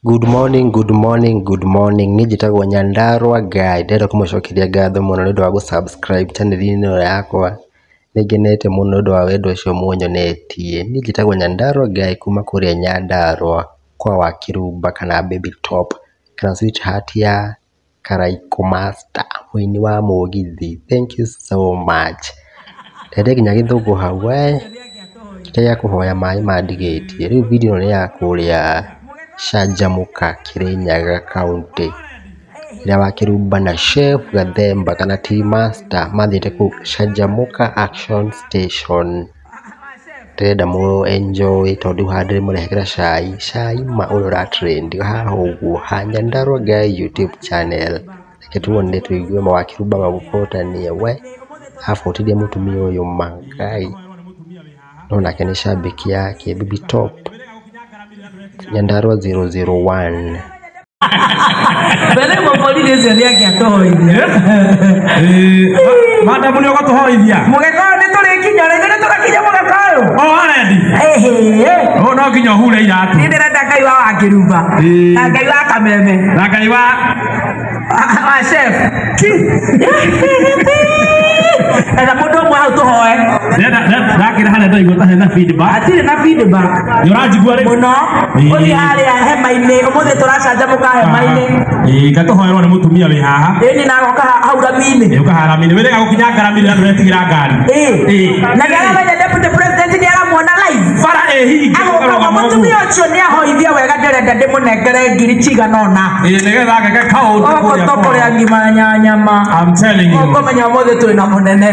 Good morning, good morning, good morning. Niĩ njĩtagwo Nyandarua Guy. Ndĩrenda kũmũcokeria ngatho mũno nĩ ũndũ wa gũ-subscribe channel-inĩ ĩno yakwa. Nĩngenete mũno nĩ ũndũ wa wendo ũcio mũnyonetie. Niĩ njĩtagwo Nyandarua Guy kuma kũrĩa Nyandarua kwa Wakĩrumba kana Baby Top kana sweetheart ya Karaikũ Master, mũini wa mũgithi. Thank you so much. Ndende nginya gĩthũngũ hau we kĩrĩa kũhoya maĩ mandigĩtie. Rĩu video ĩno nĩ ya kũrĩa Canjamũka, Kĩrĩnyaga County, ĩrĩa Wakĩrumba na Chef Gathemba kana Tea Master mathiĩte kũu Canjamũka Action Station. Ndĩrenda mũ enjoy tondũ haha ndĩrĩmũrehagĩra cai, cai ma ũrĩa ũra trend haha ũguo ha Nyandarua Guy YouTube channel. Reke tuone tũigue mawakĩrumba magũbotania we abotithia mũtumia ũyũ ma Ngai. No nake nĩ cambĩki yake Baby Top Nyandarua 001. Mbere mũborithi ũcio nĩ angĩatũhoithia. Madamu nĩ ũgũtũhoithia. Mũgeka ũyũ nĩ tũrĩkinya rĩngĩ, nĩ tũrakinya mũgeka ũyũ. O warendi. Ĩhĩ. O no nginya ũhure iratũ. Niĩ ndĩrenda Ngai wa Wakĩrumba na Ngai wa Kameme na Ngai wa chef. Etha mũndũ ũmwe hau tũhoe. Ndakĩra harĩa ndaigua ta hena feedback. Hatirĩ na feedback. Nĩ ũranjigua rĩu? Mũno. Ũthiĩ harĩa hema-inĩ, ũmũthĩ tũracanjamũka hema-inĩ. Ĩĩ, ngatũhoerwo nĩ mũtumia wĩ haha. Ĩni na agoka hau rami-inĩ. Ĩĩ, ũka rami-inĩ. Wĩrĩga gũkinyanga rami-inĩ na ndũretigĩra ngari. Ĩĩ. Na nĩ aramenya deputy president nĩ aramuona live. Bara ĩ hinge. Agoka mũtumia ũcio nĩ ahoithia wega, ndĩrenda ndĩmũnengere ngiri cigana ũna. Ĩĩ, nĩgetha ageke kaũndũ kũrĩa. Ũkũtũ kũrĩa ngima ya nyama. I'm telling you. Ũkũmenya ũmũthĩ twĩna mũnene.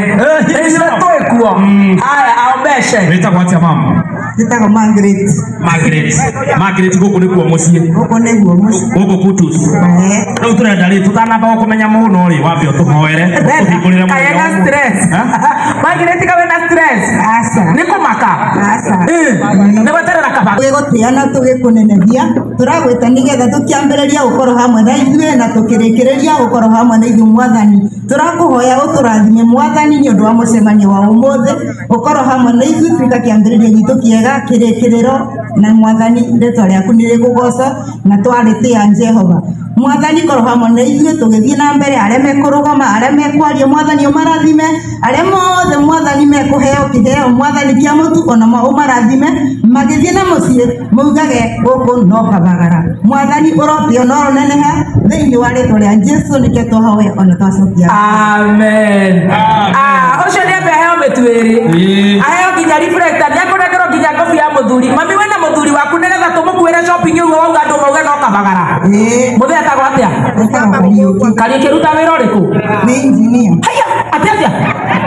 Ithuĩ twĩ kuo. Haya, aombeshe. Wĩtagwo atĩa mama? Njĩtagwo Margaret. Margaret. Margaret, gũkũ nĩkuo mũciĩ. Gũkũ nĩguo mũciĩ. Gũkũ Kutus. Rĩu tũrenda rĩ tũtanamba gũkũmenya mũno rĩ wambe ũtũhoere ũtũhingũrĩre mũthenya Kayena ũmwe. stress. Margaret kawe na stress. Aca. Nĩ kũmaka. Aca. Nĩ gweterera kaba. Tũgĩgũtĩa na tũgĩkũneneria, tũragwĩta nĩgetha tũkĩambĩrĩria gũkorwo hamwe na ithuĩ na tũkĩrĩkĩrĩria gũkorwo hamwe na ithuĩ mwathani. Tũrakũhoya ũtũrathime mwathani nĩ ũndũ wa mũcemanio wa ũmũthĩ, ũkorwo hamwe na ithuĩ tuĩka kĩambĩrĩria gitũ kĩega, kĩrĩkĩrĩro, na mwathani rĩtwa rĩaku nĩ rĩkũgocwo na twarĩtĩa Jehova. Mwathani korwo hamwe na ithuĩ tũgĩthiĩ na mbere, arĩa mekũrũgama, arĩa mekwaria, mwathani ũmarathime, arĩa mothe mwathani mekũheo kĩheo mwathani kĩa mũtu onamo ũmarathime, magĩthiĩ na mũciĩ maugage gũkũ no kabagara. Mwathani ũrotĩo na ũroneneha thĩinĩ wa rĩtwa rĩa Jesũ nĩkĩo twahoya ona twacokia. Amen. Ah, ũcio nĩ ambe aheo mĩtu ĩrĩ. Aheo nginya reflector, nĩ akũnengerwo nginya ngobi ya mũthuri. Mami wĩna mũthuri waku nĩgetha tũmũkuĩre shopping ũguo wauga andũ mauge no kabagara. Mũthee etagwo atĩa? Etagwo Kariũki. Kariũki aruta wĩra ũrĩkũ? Nĩ engineer. Haya, atĩa atĩa?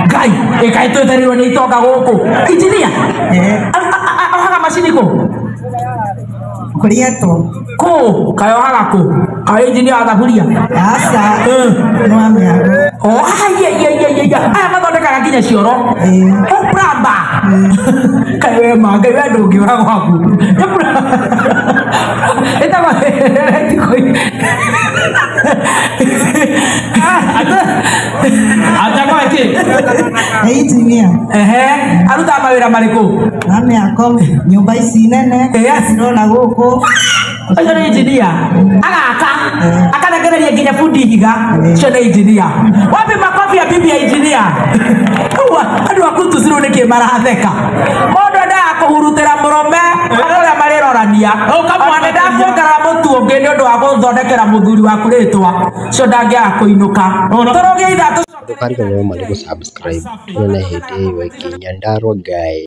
Ngai, ĩkaĩ twetereirwo nĩ itonga gũkũ. Engineer? Ohaga macini kũ? Kũrĩa to. Kũ? Kaĩ ohaga kũ? Kaĩ engineer wa thaburia? Aca. Nĩ wa mĩago. Oh, ai, ai, ai, ai, ai. Aya mathondekaga nginya cioro. Oh, plumber. Kaĩ we ma, Ngai we ndũngĩũra gwaku. Nĩ plumber. Ĩtagwo Atagwo kĩ? Engineer. Ehe, arutaga mawĩra marĩkũ? Wa mĩako, nyũmba ici nene. Ndĩrona gũkũ. Ũcio nĩ engineer. Agaka, akarekereria nginya bundi ihiga. Ũcio nĩ engineer. Wapi makobi ya bibi ya engineer? Andũ a Kutus rĩu nĩkĩ maratheka? Mũndũ endaga kũhurutĩra mũrũme ũrĩa marĩrorania. Ũkamwona ndakuongerera mũtu ũngĩ nĩ ũndũ wa gũthondekera mũthuri waku rĩtwa. Ũcio ndangĩaga kũinũka. Tũrũgie ithatũ. Ndũkariganĩrwo ma nĩ gũ-subscribe. Tuonane hĩndĩ ĩyo ĩngĩ. Nyandarua Guy.